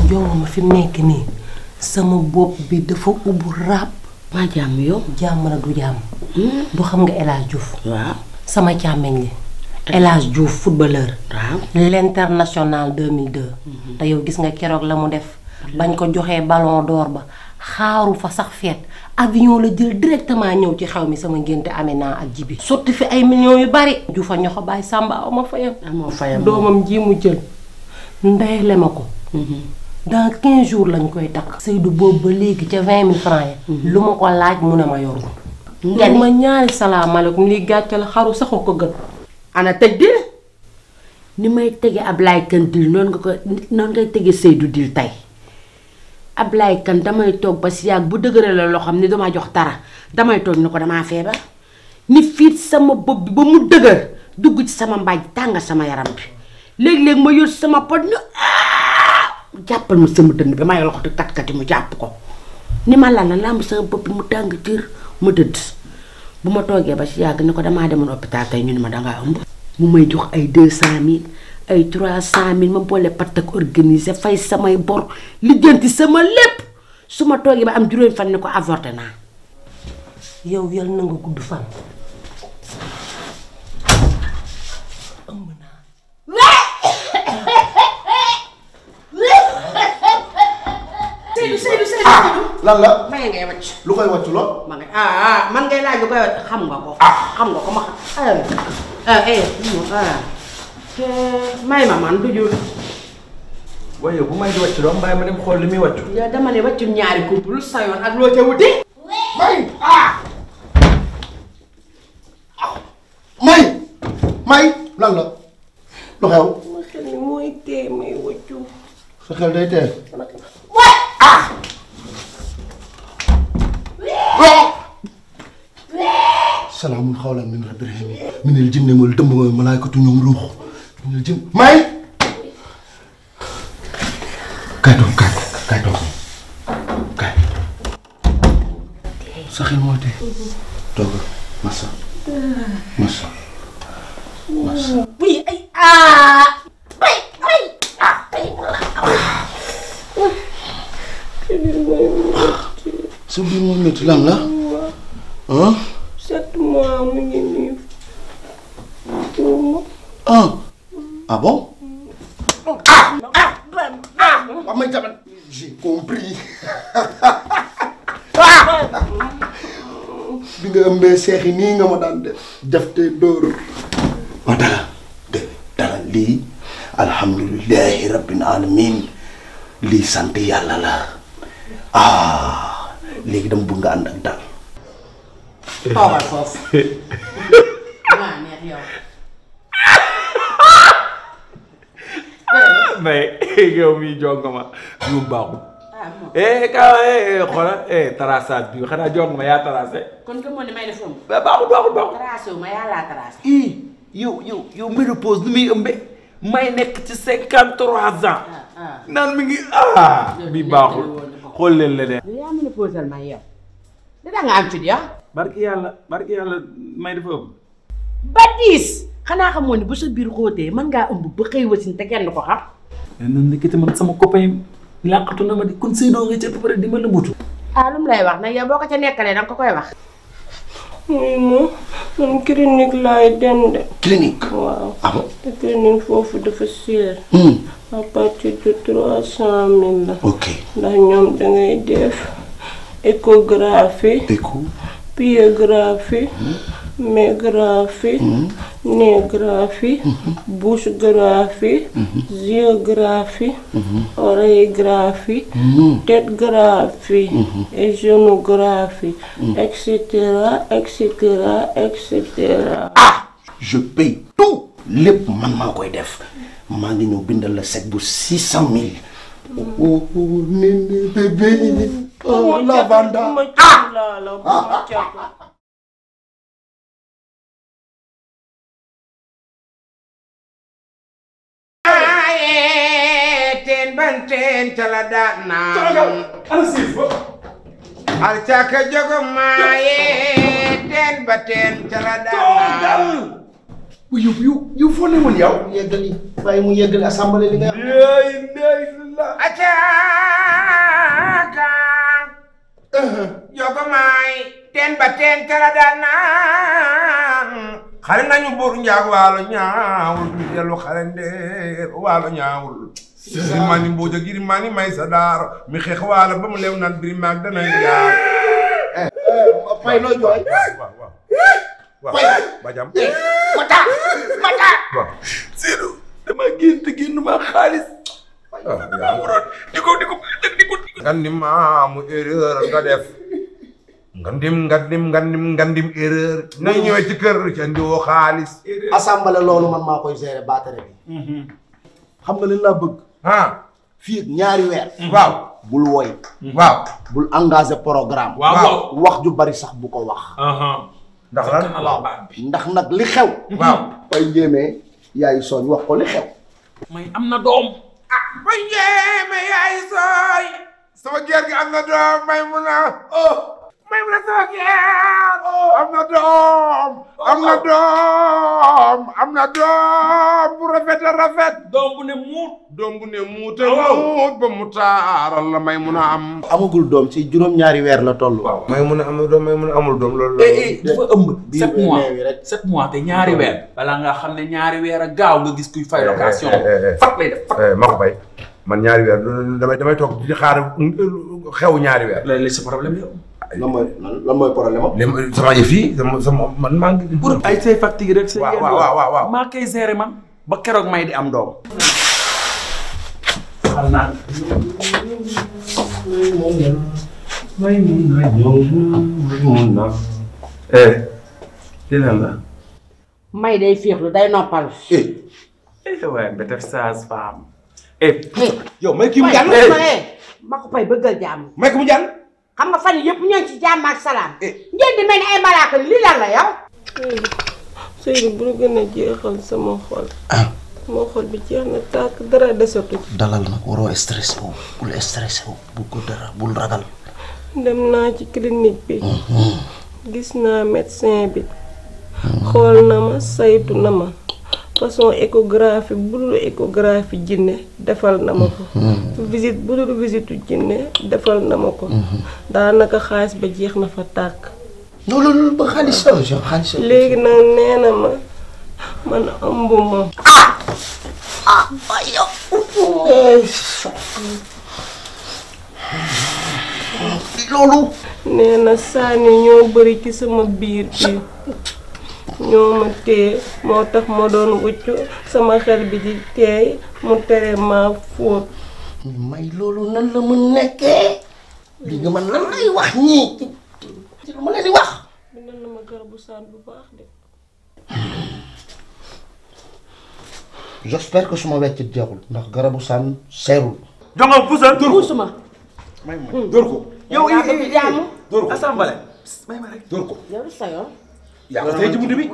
Jongoma fi mu nekk nii sama bopp bi dafa ubbu ràpp. waa jàmm yow. jàmm la du jàmm. du xam nga El Hadj Diouf. waaw sama càmmeñ li El Hadj Diouf footballeur. waaw l'international 2002. te yow gis nga keroog la mu def. bañ ko joxee ballon d'or ba xaaru fa sax feet avion la jël directement ñëw ci xew mi sama ngénte Amina ak Jibi. sotti fi ay millions yu bari. Diouf a ñoxo bàyyi Samba aw ma fayam. amoo fayam doomam ji mu jël ndeyale ma ko. dans 15 jours lañ koy takk. Seydou boobu ba léegi ca 20 000 francs yi. lu ma ko laaj mu ne ma yorul. nga ma ñaari salaamaaleykum lii gàcce la xaru sax ko gën. ana tëj dil ni may tege Ablaye Kane dil noonu ngay tege Seydou dil tey Ablaye Kane damay toog ba si yàgg bu dëgëre la loo xam ne dama jox dara damay toog ni ko damaa feebar ni fiit sama bopp bi ba mu dëgër dugg ci sama mbaaj tàng sama yaram bi léeg-léeg ma yor sama pot ñu jàppal ma sama dënn bi may loxo di kat-kati mu jàpp ko ni ma la lamb sama bopp bi mu tàng jër ma dëdd bu ma toogee ba si yàgg ni ko damaa demoon hôpital tey ñu ne ma dangaa ëmb mu may jox ay 200 000 ay 300 000 ma boole pat ak organiser fay samay bor lijjanti sama lépp su ma toogee ba am juróomi fan ni ko avorté naa. yow yal na nga gudd fan. ëmb naa. Seydou. lan la. maye ngay wàcc. lu koy wàccu loo. ma ngay man ngay laaj lu koy wàcc xam nga ko. xam nga ko ma may ma man du jur. waaye bu may di wàccu doom bàyyi ma dem xool li muy wàccu. yow dama ne wàccu ñaari couple sa yoon ak loo ca wuti. may lan la. lu xew. ma xel ni mooy tee may wàccu. sa xel day teel. salaamun xawlan min rabbir rahiim minal jinni wal dëmb wal malaayikatu ñoom ruux minal jinn may kaay toog kaay sa xel moo tee toog masa buy ay sa biir moo métti lan la 7 mois mu ngi nii. ah bon. waaw may tamit j'ai compris. bi nga ëmbee seex yi nii nga ma daan def te dóor. waaw dara lii alhamdulillahi rabbil alamin lii sant yàlla la léegi dama bëgg nga ànd ak dal. toogal foofu. maa neex yow. mais yow mii jonga ma ñu baaxul. xoolal traçage bi xanaa jonga ma yaa tracé. kon que moo ne may def ëmb. baaxul. tracé wu ma yàllaa tracé. yow ménopause nu muy ëmbe may nekk ci 53 ans. naan mi ngi bi baaxul xool leen leneen. yaa mën a posal ma yow. dina nga am fit yow. barki yàlla may dafa ëmb. ba 10 xanaa xamoon ne bu sa biir xóotee mën ngaa ëmb ba xëy wasin te kenn ko xam. nan nekkati man sama copain làqatu na ma di kon Seydou nga ca ba pare di ma lëmbatu. lu mu lay wax nag yow boo ko ca nekkalee danga ko koy wax. man clinique laay dem de. clinique. waaw. ah bon. te clinique foofu dafa cher. à partir de 300 000 la. ok. ndax ñoom dangay def échographie. pyégraphie. mégraphie. négraphie. bouche-graphie. yeux-graphie. oreille-graphie. tête-graphie. et genou-graphie. etc. je paye tout. lépp man maa koy def maa ngi ñëw bindal la chèque bu 600 000. oh néné bébé. oh lavanda. teen ban teen cala da naan al caka jogo maaye teen ba teen cala da naan yow foo ne woon yow. yeggali bàyyi mu yeggali assemblée li nga. acaaka yogo maay teen ba teen kala daan naan xale nañu buur njaag waalo ñaawul ñu dellu xale ndeer waalo ñaawul girimani mbooja girimani may sa daaro mi xeex waalo ba mu leew naan biri maag danay jaar Fay looy jooy. waaw bajam mata. waaw Seydou dama génn ma xaalis di ko nga ni maamu erreur nga def nga ndim erreur na ñëwee ci kër ci andi woo xaalis assemblée loolu man maa koy gérer batare bi. xam nga li laa bëgg. fii ak ñaari weer. waaw bul woy. waaw bul engagé programme. waaw wax ju bari sax bu ko wax. ndax lan ndax nag li xew. waaw bay njéemee yaay sooñ wax ko li xew. may am na doom. ba njéeme yaay sooy sama geer gi am na doom may mun a sama geer am na doom bu rafet a rafet doom bu ne muut. te muut ba mu taaral la may mun a am amagul doom ci juróom-ñaari weer la toll. waaw may mun a am doom may mun a amul doom loolu dafa ëmb. 7 mois neewi rek. 7 mois te ñaari weer. balaa nga xam ne ñaari weer a gaaw nga gis kuy fay location. fat lay def fat. ma ko fay man ñaari weer damay toog di xaar xew ñaari weer léegi sa problème yow. lan mooy problème am. sama yëf yi sama man maa ngi pour ay say facture rek. say yenn waaw maa koy gérer man ba keroog may di am doom. xam naa. li lan la. may day féexlu day noppalu. waaye ba def sage femme. yow may kii mu jàll. ma ko pay bëggal jàmm. may ko mu jàll. xam nga fan yëpp ñoo ci jàmm ak salaam. ngeen di mel ni ay malaaka li lan la yow. Seydou bu ñu gën a jeexal sama xol. sama xol bi jeex na tàkk dara desatu. dalal nag waroo stressé wu bul stressé wu bul ko dara bul ragal. dem naa ci clinique bi. gis naa médecin bi. xool na ma saytu na ma. façon échographie bu dul échographie jinne defal na ma ko. visite bu dul visitu jinne defal na ma ko. daanaka xaalis ba jeex na fa tàkk. loolu ba xaalis xaalis. léegi nag nee na ma man ëmb ma. loolu. nee na sànni ñoo bari ci sama biir bi. ñoo ma téye moo tax ma doon wuccu sama xel bi di teey mu tere ma fóot. may loolu nan la mën nekkee. li nga man lan lay wax ñii ci lu ma leen di wax. bindal na ma garabu saan bu baax de. j'espère que suma weccit jeexul ndax garabu saan seerul. jongo puusal. puusuma. dóor ko. yow yaa bëgg jàmm. dóor ko assemblée. may ma rek. dóor ko. yow sa yoon. yaa ko tey ci buntu bi.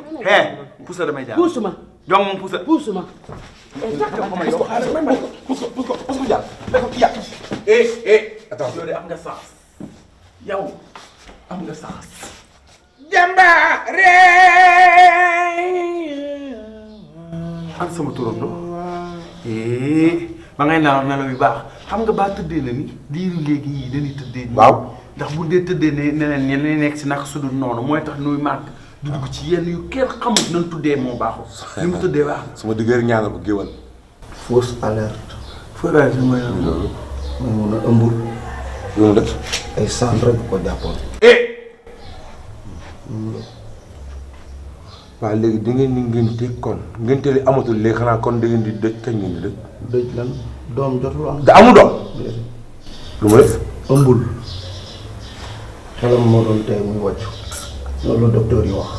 puusal damay jaar. puusuma. jongo moom puusal. puusuma. Puus ko jàll. Attention. yow de am nga sens. yow am nga sens. Jambaare. am sama turando. ba ngay nelaw yu baax xam nga baa tëddee na ni diiru léegi yii dañuy tëddee nii. waaw ndax bu dee tëddee ne neneen ñi nekk si naka sudul noonu mooy tax nuy màgg di dugg ci yenn yu kenn xamut nan tuddee moo baaxul. ni mu tëddee baax na. su ma diggee ñaanal ko géwal. fausse alerte. foo laay si mooy loolu. ma mun a ëmbul. loolu def. ay cendre bu ko jàppoon. waaw léegi da ngeen di ngénte kon ngénte li amatul léegi xanaa kon da ngeen di dëj kañ ngeen di dëj. dëj lan doom jotul am. da amul doom. lu ma def. ëmbul. xelam moo doon tey muy wàcc. loolu la docteur yi wax.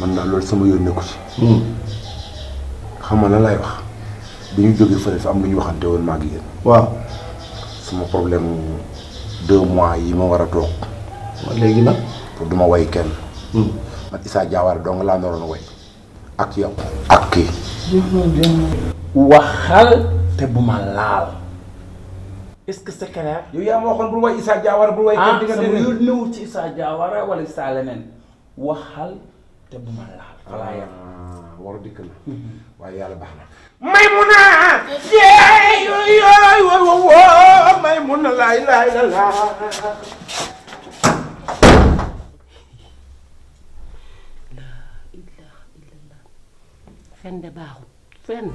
man naa loolu sama yoon nekku ci. xam nga lan lay wax bi ñu jógee fële fi am lu ñu waxante woon maa ngi yéen. waaw. sama problème 2 mois yi ma war a toog. léegi nag. pour duma way kenn. man Issa Diawara dong laa naroon a way. ak yow. ak kii. waxal te bu ma laal. est-ce que c'est clair. yow yaa ma waxoon bul way Issa Diawara bul way kenn di nga sama dégg. yoon newul ci Issa Diawara wala Issa leneen waxal te bu ma laal xalaa yam war dikk na waaye yàlla baax na Maymuna yeey yooy woo Maymuna laay la fen de baaxut fen